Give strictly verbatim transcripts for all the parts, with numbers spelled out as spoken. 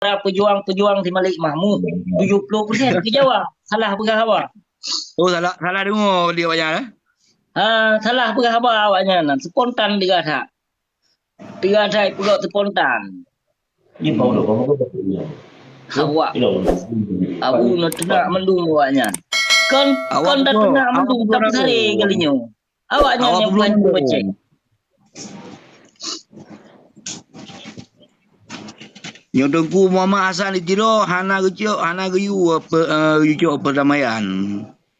para pejuang-pejuang si Malik Mahmud, tujuh puluh persen keu Jawa. Salah peugah haba. Oh, salah, salah deungoe di awaknyan, eh? Ha, salah peugah haba awaknyan. Spontan teuga that. Teuga that peugah spontan. Awak. Abu na teunak mandum awaknyan. Kon, Awak kon dah betul. Teunak Awak mandum betul, tapi Rabu. Sare kali nyoe. Awaknyan Awak nyang betul, paling Rabu. Becek. Nyoe Teungku Muhammad Hasan di Tiro hana geucok, hana geuyue pe-, eh, geucok perdamaian.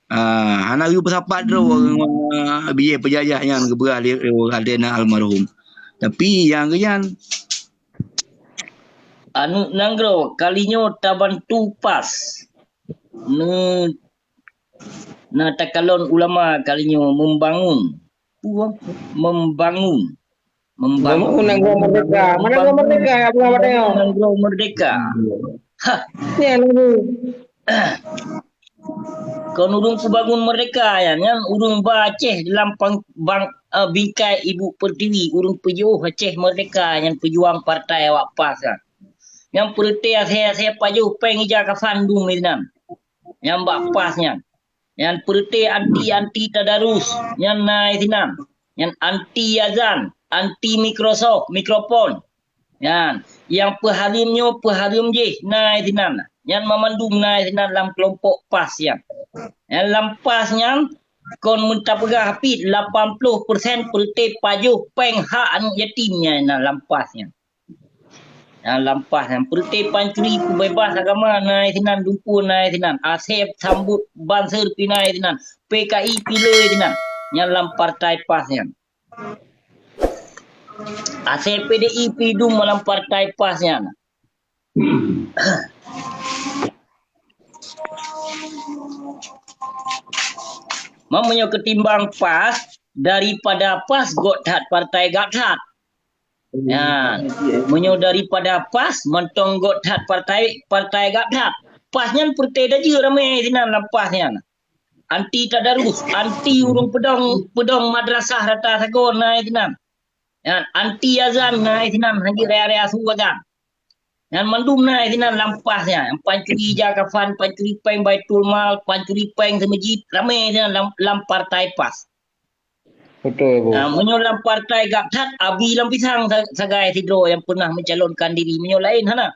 Ah, hana geuyue peusapat droe ngon, eh, bijéh peujajah nyan geupeugah lé, eh, Raden almarhum. Tapi nyang geunyan Aneuk nanggroe, kali nyoe tabantu PAS. Ne-, na takalon ulama kali nyoe membangun. Membangun. Membangun. Membangun nanggroe merdeka. Mana nanggroe merdeka, Abang Abang tengok? Nanggroe merdeka. Ha. Ni lagu. Kon ureuëng peubangun merdeka nyan, nyan ureuëng ba Aceh dalam pang-, bang, eh, bingkai ibu pertiwi, ureuëng peujiôh Aceh merdeka nyan peujuang partai awak PAS nyan. Nyan peureuté asèe-asèe pajoh péng ija kafan dum inan. Nyan bak PAS nyan. Nyan peureuté anti-anti tadarus, nyan na isinan. Nyan anti azan, anti Microsoft, mikrofon. Nyan, nyang peuhareuem nyoe peuhareuem jih na isinan. Nyan mamandum na isinan lam keulompok PAS nyan. Nyan lam PAS nyan kon meuta peugah hapit lapan ploh persen peureuté pajoh péng hak aneuk yatim nyan na lam PAS nyan. Nyan lam PAS nyan peureuté pancuri peubeubaih agama na isinan, lumpur na isinan. Asèe sambot banser pih na isinan. PKI pih le isinan. Nyan lam partai PAS nyan. Asèe PDI pih dum lam partai PAS nyan. Meunyoe keutimbang PAS, daripada PAS göt that partai göt that. Ya, meunyoe daripada PAS, mantong göt that partai, partai göt that. PAS nyan peureuté dajeue ramé sinan lam PAS nyan. Anti tadarus, anti ureuëng peudong, peudong madrasah rata sagoe na sinan. Nyan, anti azan na sinan, hanjeuet raya-raya su azan. Nyan mandum na sinan lam PAS nyan. Pancuri ija kafan, pancuri péng Baitul Mal, pancuri péng seumeujid, ramé sinan lam, lam partai PAS. Betul, Bu. Nah, meunyoe lam partai göt that, abi lam pisang sa-, sagai sidroe nyang peunah mencalonkan diri. Meunyoe laén hana.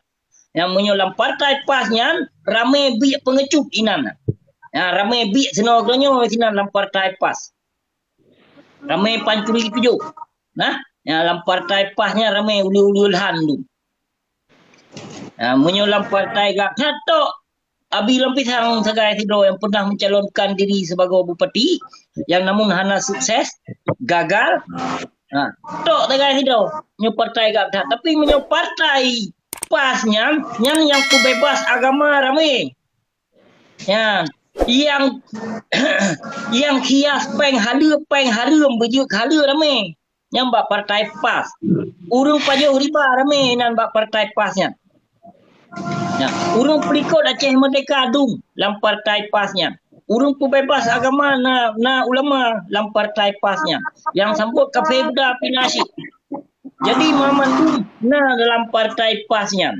Nyang meunyoe lam partai PAS nyan, ramé biek peungeucut inan. Nah, ramé biek sinoe keudroe nyoe sinan lam partai PAS. Ramé pancuri tujoh. Nah, nyang lam partai PAS nyan ramé uleue-uleue lhan tu. Ha, meunyoe lam partai göt that tok, abi lam pisang sagai sidroe nyang peunah mencalonkan diri sibagoe bupati, nyang namun hana sukses, gagal. Ha, tok sagai sidroe, nyoe partai göt that. Tapi meunyoe partai PAS nyan, nyan nyang peubeubaih agama ramé. Nyan, nyang, nyang hias péng haleue, péng hareuem beujeuet haleue ramé. Nyan bak partai PAS. Ureuëng pajoh riba ramé nan bak partai PAS nyan. Nyan, ureuëng peulikot Aceh Merdeka dum lam partai PAS nyan. Ureuëng peubeubaih agama na, na ulama lam partai PAS nyan. Nyang sambot kafé Buddha pih na cit. Jadi, mamandum na dalam partai PAS nyan.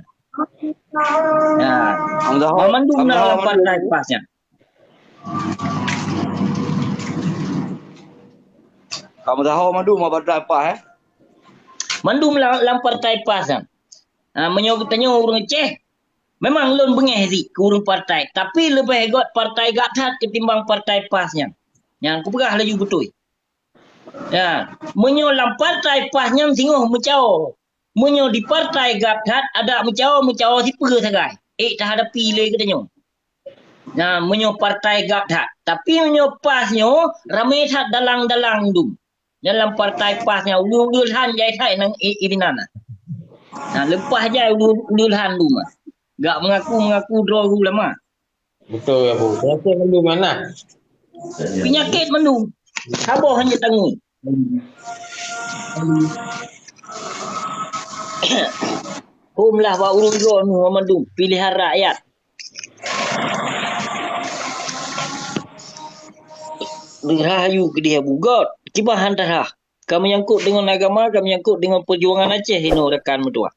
Nah, mamandum na dalam partai PAS nyan. Kamu tahu mandum apa partai PAS, eh? Mandum lam, lam partai PAS nyan. Ha, meunyoe geutanyoe ureuëng Aceh, memang lôn beungéh jih keu ureuëng partai, tapi leubeh göt partai göt that ketimbang partai PAS nyan. Nyan kupeugah laju beutôi. Ya, meunyoe lam partai PAS nyan singoh meucao. Meunyoe di partai göt that, adak meucao, meucao sipeue sagai. Ék tahadapi lé geutanyoe. Nah, meunyoe partai göt that. Tapi meunyoe PAS nyoe, ramé that dalang-dalang dum. Dalam partai PAS nyan, uleue-uleue lhan jai that nang i-, i dinan. Nah, leupah jai uleue-uleue lhan dum. Göt meungaku-meungaku droe ulama. Betul, ya, Bu. Penyakit mandum mana? Penyakit mandum. Saboh hana tanggong. Hom lah bak ureuëng droe nu mandum pilihan rakyat. Rahayu keudeh bugöt, kiban hana that. Ka menyangkut dengan agama, ka menyangkut dengan perjuangan Aceh inoe rakan meutuah.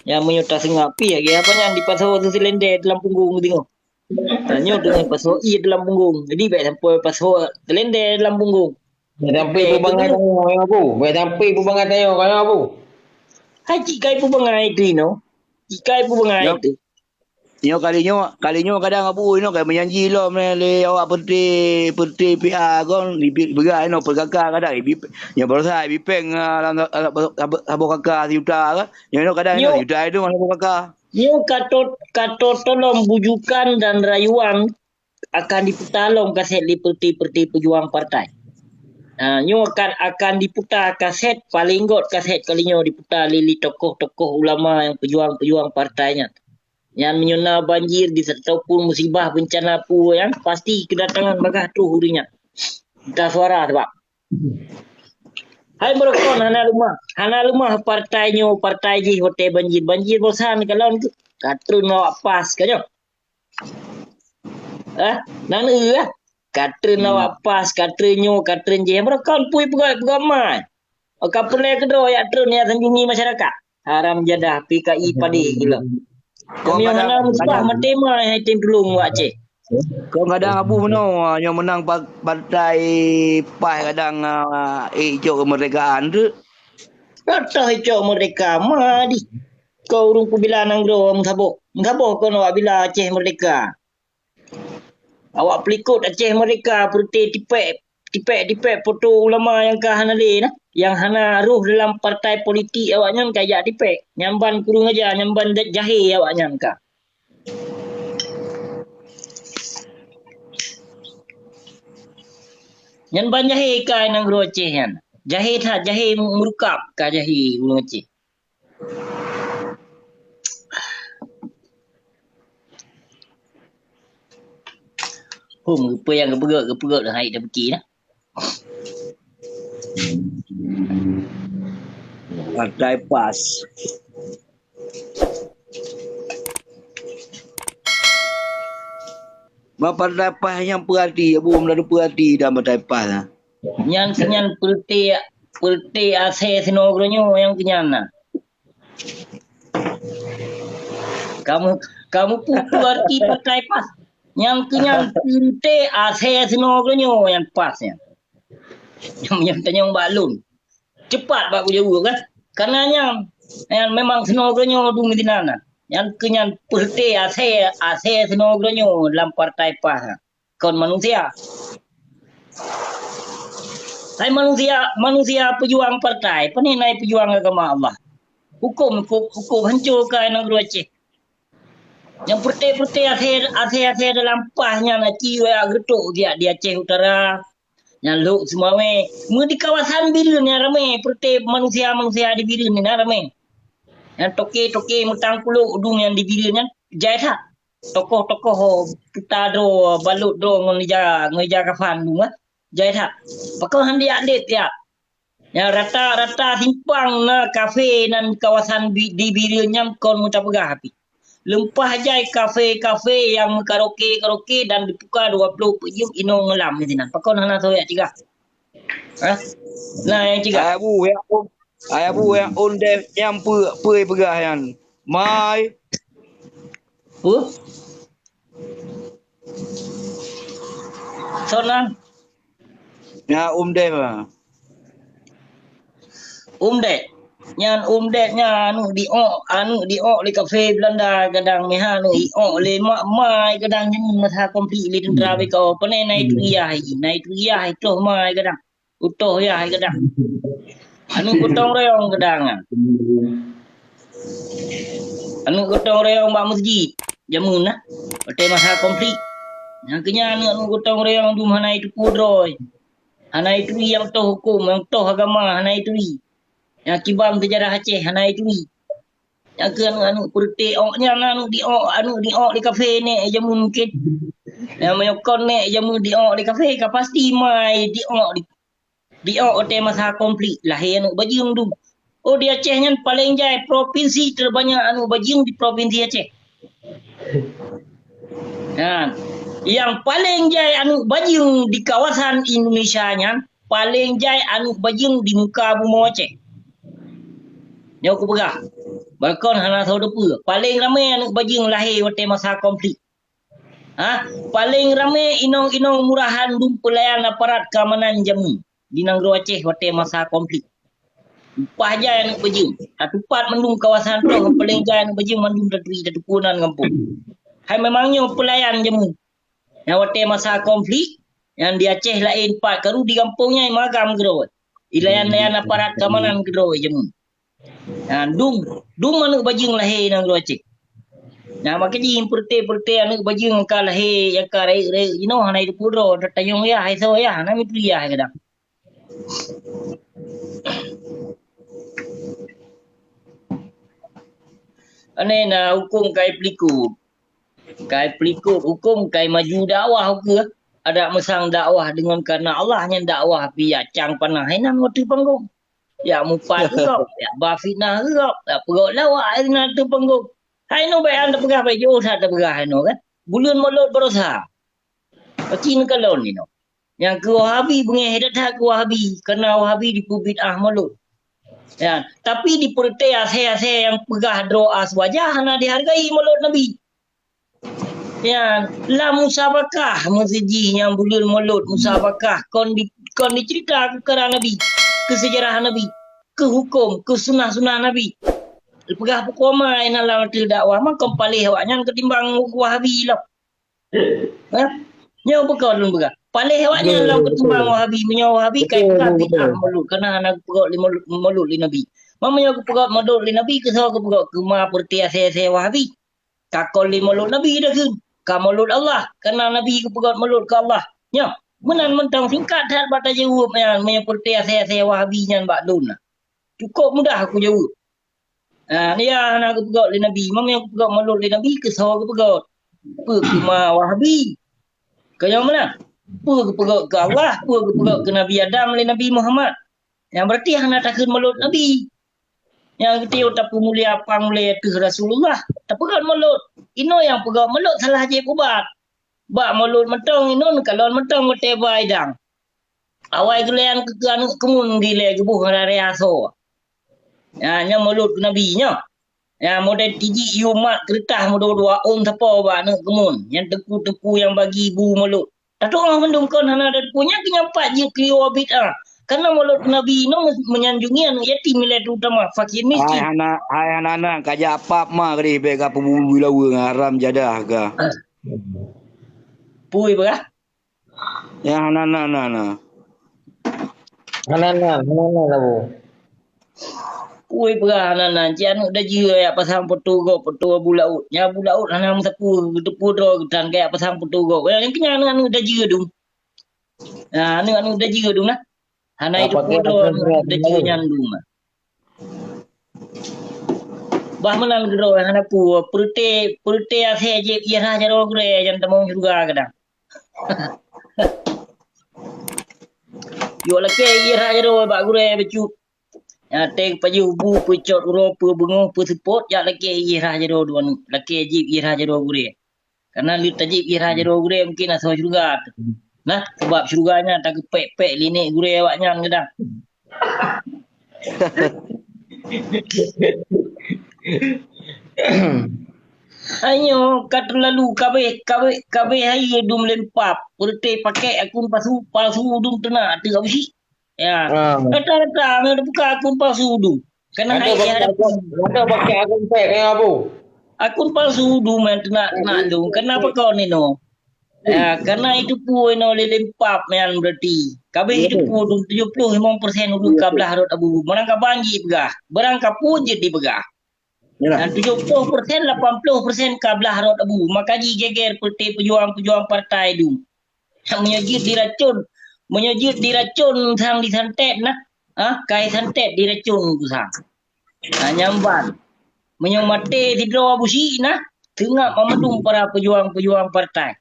Nyang meunyoe taseungap pih lagèe apa nyan dipasoe su seulendé dalam punggong teuh. Tanyoe teungoh pasoe ié dalam punggong. Jadi bèk sampoe pasoe seulendé dalam punggong. Bèk sampoe peubangai tanyoe, ya, Bu. Bèk sampoe peubangai tanyoe, ya, Bu. Hai cit kai peubangai teuh inoe. Cit kai peubangai teuh. Nyoe kali nyoe, kali nyoe kadang Abu inoe ka meujanji lom lé awak peureute, peureute P A kon, ibi-, peugah inoe peukaka kadang ibi-, nyoe baroesa ibi péng, ah, lam, lam, saboh kaka sijuta kan. Nyoe inoe kadang inoe sijuta inoe saboh kaka. Nyoe ka tot-, ka tot-, tolom bujukan dan rayuan akan diputa lom kasét lé peureute-peureute peujuang partai. Ah, nyoe akan, akan diputa kasét, paleng göt kasét kali nyoe diputa lé, lé tokoh-tokoh ulama nyang peujuang-peujuang partai nyan. Nyan meunyoe na banjir di, ataupun musibah bencana peue nyan, pasti keudatangan bagaih troh ureueng nyan. Minta suara sabab. Hai beureukan hana leumah, hana leumah partai nyoe, partai jih watèe banjir. Banjir bosan kalon ka treun awak PAS ka nyoe. Eh, nan eu ah. Ka treun awak PAS, ka treun nyoe, ka treun jih. Beureukan pui peugah, peugah mai. Ka peureulèe keudroe jak treun jak sanjungi masyarakat. Haram jadah P K I padé gila. Kong kadang, hana musibah kadang maté mai hai tem tulông wak Aceh. Kong kadang Abu meunoe, nyoe meunang pa-, partai PAS kadang, ah, eh, icok kemerdekaan tu. Toh icok merdeka ma di. Kong ureueng peubila nanggroe meusaboh. Meusaboh kon awak bila Aceh merdeka. Awak peulikot Aceh Merdeka peureute tipèk, tipèk-tipèk foto ulama nyang ka hana lé na, nyang hana rôh dalam partai politik awaknyan ka jak tipèk. Nyan ban kureueng aja, nyan ban jahé awaknyan ka. Nyan ban jahé ka nanggroe Aceh nyan. Jahé that, jahé meurukap ka jahé ureueng Aceh. Hom, geupeu nyang geupeugöt, geupeugöt hai tapeuki na. Partai PAS. Ba partai PAS nyang peurati, Abu meulalu peurati dalam partai PAS na. Nyan, nyan peureute, peureute asèe sinoe geutanyoe nyang keunyan na. Kamu, kamu pupu arti partai PAS. Nyang keunyan peureute asèe sinoe geutanyoe nyan PAS nyan. Nyang, nyang tanyong bak lôn. Cepat bak kujaweueb kan. Karena nyan, nyan memang sinoe geutanyoe dum di nan. Nyan keunyan peureute asèe, asèe sinoe geutanyoe lam partai PAS. Kon manusia. Hai manusia, manusia peujuang partai, pane na peujuang agama Allah. Huköm, huköm, huköm hanco keu nanggroe Aceh. Nyang peureute-peureute asèe, asèe-asèe dalam PAS nyan aci waya geureutôk di, di Aceh Utara. Nyan lhok Seumawé. Meu di kawasan Bireuen nyan ramé, peureute manusia-manusia di Bireuen nyan ramé. Nyan toke-toke meutang kulok dum nyan di Bireuen nyan jai that. Tokoh-tokoh puta droe, balot droe ngon ija, ngon ija kafan dum, eh. Jai that. Pakon han diak dep ya. Ya, rata-rata simpang na kafe nan kawasan bi-, di Bireuen nyan kon meuta peugah api. Leumpah jai kafe-kafe nyang meukaroke-karoke dan dipuka dua ploh peuet jeuem inong ngeulam di sinan. Pakon hana soe jak cegah? Hah? Nah, nyang cegah. Abu, ya, Ayah buet nyang ondeh nyang peu-, peue peugah nyan. Mai. Peue? Soe nan? Nyan ondeh, bah. Ondeh. Nyan ondeh nyan aneuk diok, aneuk diok lé kafe Belanda kadang meuhana aneuk diok lé mak mai kadang nyan masa konflik lé tentara B K O. Pane na itu yah, na itu yah itu mai kadang. Utoh yah hai gadang. Aneuk gotong royong gadang nyan. Aneuk gotong royong bak meuseujid. Jameun na. Watèe masa konflik. Nyang keunyan aneuk-aneuk gotong royong dum hana iteupeue droe. Hana ituri nyang toh huköm, nyang toh agama hana ituri. Nyang kibang seujarah Aceh hana ituri. Nyang keu aneuk-aneuk peureute ok nyan, aneuk diok, aneuk diok di kafe nèk jameun mungken. Nyang meunyoe kon nèk jameun diok di kafe, ka pasti mai diok di, diok watèe masa konflik, lahé aneuk bajeueng dum. Oh, di Aceh nyan paleng jai, propinsi terbanyak aneuk bajeueng di propinsi Aceh. Nah, nyang paleng jai aneuk bajeueng di kawasan Indonesia nyan, paleng jai aneuk bajeueng di muka bumoe Aceh. Nyoe kupeugah. Bahkan hana soe teupeue. Paléng ramé aneuk bajeueng lahé watée masa konflik. Ha? Paléng ramé inong-inong murahan dum peulayan aparat keamanan jameun di nanggroe Aceh watée masa konflik. Upah jai aneuk bajeueng. Tatupat mandum kawasan troh, paléng jai aneuk bajeueng mandum taturi, tateupeue nan gampông. Hai memang nyoe peulayan jameun. Nyang watée masa konflik, nyang di Aceh laén pat karu di gampông nyan magam keudroe. Ilayan-layan aparat keamanan keudroe jameun. Ha, dum, dum aneuk bajeueng lahé nanggroe Aceh. Nah, maka jih peureuté-peureuté aneuk bajeueng nyang ka lahé, nyang ka rayeuk-rayeuk jinoe hana jiteupeue droe, tatanyong yah, hai soe yah, hana meuteuri yah kadang. Aneh na huköm kai peulikot. Kai peulikot huköm kai maju dakwah ukeue. Adak meusang dakwah deungon kareuna Allah nyan dakwah pih jak cang panah inan watée panggong. Jak mupat geugob, jak ba fitnah geugob, jak peugot lawak inan watée panggong. Hai nyoe bèk an tapeugah bèk jiôh that tapeugah hai nyoe kan. Buleuen mulod barosa. Pasti neukalon inoe. Nyang keu Wahabi beungéh that-that keu Wahabi, kareuna Wahabi dipeubid'ah mulod. Ya, tapi di peureuté asée-asée nyang peugah droe as wajah hana dihargai mulod Nabi. Ya, lam musabakah meuseujih nyang buleuen mulod musabakah kon di, kon diceurita keu kara Nabi, keu seujarah Nabi, keu huköm, keu sunah-sunah Nabi. Peugah peukuama inan lam ateueh dakwah mah kon paléh awaknyan keutimbang Wahabi lom. Ha? Nyoe bukon lôn peugah. Paléh awaknyan lom ketimbang Wahabi. Meunyoe Wahabi kai peugah bid'ah mulod, kareuna hana geupeugot lé mulod, mulod lé Nabi. Meunyoe geupeugot mulod lé Nabi, keu soe geupeugot? Keu ma peureuté asée-asée Wahabi. Ka kon lé mulod Nabi dah kheun. Ka mulod Allah, kareuna Nabi geupeugot mulod keu Allah. Nyoe, meunan mantong singkat that bak tajaweueb nyan, meunyoe peureuté asée-asée Wahabi nyan bak lôn na. Cukôp mudah kujaweueb. Ha, ya hana geupeugot lé Nabi. Meunyoe geupeugot mulod lé Nabi, keu soe geupeugot? Peue keu ma Wahabi? Keu nyang meunan? Peue geupeugot keu Allah? Peue geupeugot keu Nabi Adam lé Nabi Muhammad? Nyang berarti hana takheun mulod Nabi. Nyang geutiyôh tapeumulia pang ulée ateueh Rasulullah, tapeugot mulod. Inoe nyang peugot mulod salah jieb ubat. Bak mulod mantong inoe neukalon mantong watée ba idang. Awai geulayan keu aneuk keumuen dilée geuboh ngon raya asoe. Nyan, nyan mulod keu Nabi nyoe. Nyan model tijik yue mat keureutah meudua-dua ôn sapo bak aneuk keumuen. Nyan teungku-teungku nyang bagi bu mulod. Tatu'oh mandum kon hana teupeue nyan keu nyang pat jeuet keu bid'ah. Karena mulod Nabi nyoe me-, menyanjungi aneuk yatim ilée terutama fakir miskin. Hai hana, hai hana-hana, ka jak pap ma gadeh bèk ka peububu laweue ngon haram jadah ka. Pui peugah? Ya, hana na, na, na. Hana na, hana na, Abu. Kui peugah hana na, cit aneuk dajeue jak pasang peutu gob, peutu Abu Laôt. Nyan Abu Laôt hana meusapeue, geuteupeue droe geutan ka jak pasang peutu gob. Nyan keuh nyan aneuk dajeue dum. Ha, aneuk, aneuk dajeue dum na. Hana jiteupeue droe aneuk dajeue nyan dum na. Bah meunan keudroe hana peue, peureuté, peureuté asèe jieb ié rhah jaroe gurèe jan tamong syeuruga kadang. Yok lakèe ié rhah jaroe bak gurèe bacut. Nyang até geupajoh bu, peucot uroe, peubeungoh, peuseupôt, jak lakèe ié rhah jaroe dua, lakèe jieb ié rhah jaroe gurèe. Karena lheueh tajieb ié rhah jaroe gurèe mungken asoe syeuruga. Nah, sabab syeuruga nyan tageupèk-pèk lé nèk gurèe awaknyan kadang. Hai nyoe ka teulalu kabeh, kabeh, kabeh hai dum lempap. Peureuté pakèk akun palsu, palsu dum teunak ateueh Abusyik. Ya. Ah. Rata-rata meunyoe teubuka akun palsu dum. Kena hai pakai akun, ada pakai akun fake ya, Abu? Akun palsu dum nyang teunak-teunak dum. Kenapa kau ni no? Ya, karena itu pun no lé lempap nyan berarti. Kabeh itu pun dum tujuh puluh lima persen ureueng ka blah rot Abu. Barang ka banji peugah. Barang ka pun jeuet dipeugah. Dan tujuh puluh persen, lapan puluh persen ka blah rot Abu. Maka ji geger peureuté peujuang-peujuang partai dum. Meunyoe jeuet diracon, meunyoe jeuet diracon sang disantet nah, ha, kai santet diracon tu sang. Ha, nyan ban. Meunyoe maté sidroe Abusyik nah, seungab mandum para peujuang-peujuang partai.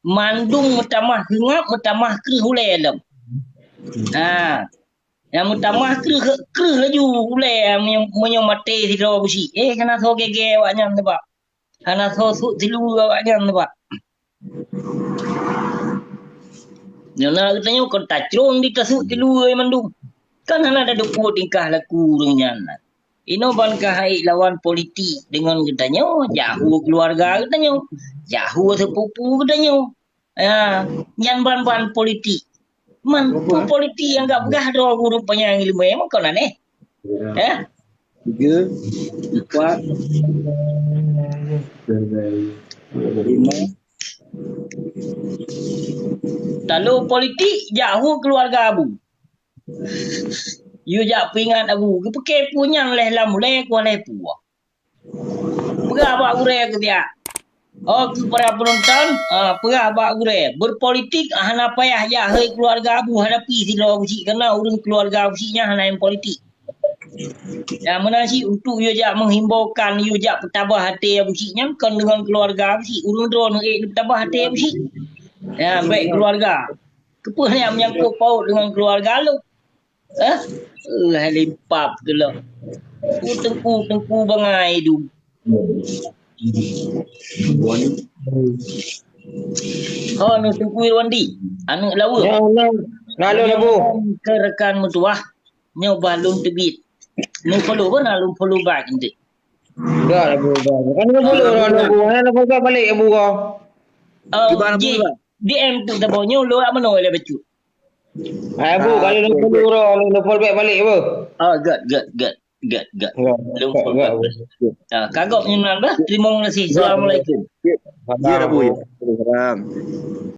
Mandum meutamah seungab, meutamah kreueh ulèe lom. Ha. Nyang meutamah kreueh, kreueh laju ulèe meunyoe, meunyoe maté sidroe Abusyik. Eh, hana soe gègèe awaknyan teuba. Hana soe sôk silu awaknyan teuba. Nyoe na geutanyoe kon tacrông di tasôk silu mandum. Kan hana tatupeue tingkah laku ureueng nyan. Inoe ban ka hai lawan politik deungon geutanyoe, jak hu keuluwarga geutanyoe, jak hu sepupu geutanyoe. Ya, nyan ban-ban politik. Man, peue politik nyang ka peugah droe gureueng panyang ileumèe meuko na neh? Eh? Tiga, empat, lima. Lalu politik jak hu keuluwarga Abu. Yue jak peuingat Abu, geupeukée peue nyan lheuh lam ulèe kuah lhèe peue. Peugah bak gurèe keu siat. Oh, keu para penonton, ah, peugah bak gurèe, berpolitik hana payah jak hai keuluwarga Abu hadapi sidroe Abu Syik, karena ureueng keuluwarga Abu Syik nyan hana nyang politik. Dan meunan cit untuk yue jak menghimbaukan, yue jak peutabah até Abu Syik nyan kon deungon keuluwarga Abu Syik, ureueng droeneuh ék neupeutabah até Abu Syik. Ya, bèk keuluwarga. Keupeue nyan menyangkut paut deungon keuluwarga lôn? Eh? Eh, limpap keu lôn. Ku teungku, teungku bangai dum. Ho, nu Teungku Irwandi, aneuk Lawe. Ya, na, na lôn, Abu. Keu rakan meutuwah, nyoe bah lôn teubiet. Nu follow pun na lôn follow back nanti. Dah, Abu, dah. Kan lôn follow, dah, Abu. Hana lôn follow back balik, Abu, kau. Oh, Kiban, Abu, ji. Dah. D M tu tabong nyoe lôn meunoe lé bacut. Hai, Abu, kalau lôn follow, dah, lôn follow back balik, Abu. Oh, good, good, good. Good, good. Ya, lôn follow back. Good, good, Abu. Ah, kagok nyoe nan bah. Terima kasih. Good, Abu. Assalamualaikum. Good. Ya, Abu, ya. Waalaikumsalam.